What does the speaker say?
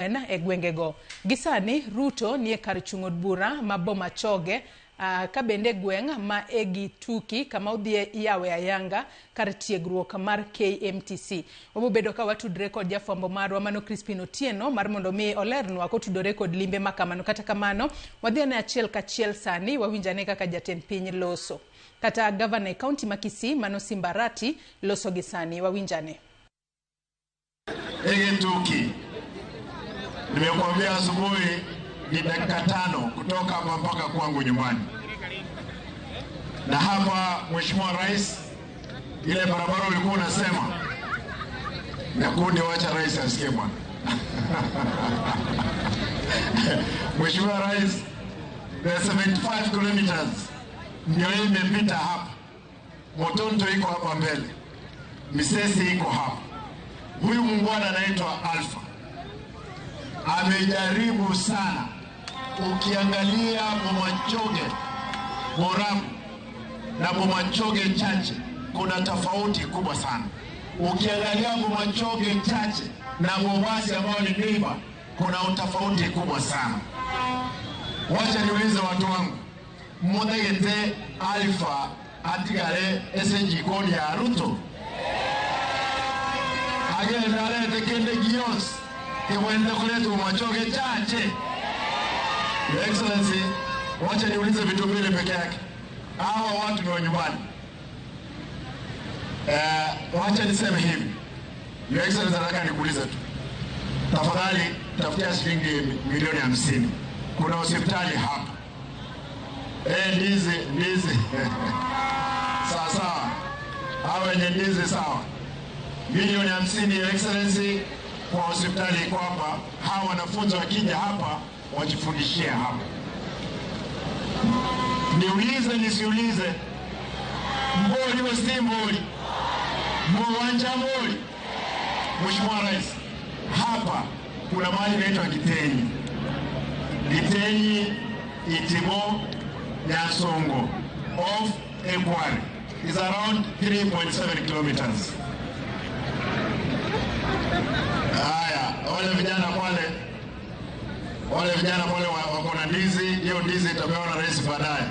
E gwengego. Gisani Ruto nie kar chung' od bura ma Bomachoge ka bende gweng' ma Egituki kama odhi yawe ayanga kar tiegruok mar KMTC. Wabobedo ka watudre kod jafwambo marwa mano Crispin Otieno mar mondo mi olernwa kotudore kod limbe ma kamano. Kata kamano, wadhi ane achiel kachiel sani wawinj ane kaka jatend piny loso. Kata gavana e kaunti ma Kisii mano Simba Arati loso gi sani wawinj ane. Egetuki, nimekuambia asubuhi ni dakika 5 kutoka hapa mpaka kwangu nyumbani. Na hapa Mheshimiwa Rais, ile barabara ulikuwa unasema Nyakundi, wacha rais asikie bwana. Mheshimiwa Rais, the 75 kilometers ndio hii imepita hapa. Motonto iko hapa mbele, Misesi iko hapa. Huyu muungwana anaitwa Alpha amejaribu sana. Ukiangalia Bomachoge Borabu na Bomachoge Chache kuna tofauti kubwa sana. Ukiangalia Bomachoge Chache na Bobasi ambayo ni neighbor, kuna utofauti kubwa sana. Wacha niulize watu wangu, muthegete Alpha atigare ese jikoni ya Ruto agenda arete kende gionsi kiwende kuleta Bomachoge Chache. Your Excellency, wacha niulize vitu mbili peke yake. Hawa watu ni wa nyumbani. Wacha niseme hivi. Your Excellency, nataka nikuulize tu. Tafadhali tafutia shilingi milioni 50. Kuna hospitali hapa. Ndizi, ndizi. Sawa sawa. Hawa wenye ndizi sawa. Milioni 50, Your Excellency, kwa hospitali iko hapa. Hawa wanafunzi wakija hapa wajifundishie hapa. Niulize nisiulize, mboli wasi mboli muwanja mboli. Mheshimiwa Rais, hapa kuna mahali inaitwa Gitenyi, Gitenyi Itibo Nyansongo off Ekwari is around 3.7 kilometers. Haya, wale vijana pale wako na ndizi, hiyo ndizi itapewa na rais baadaye.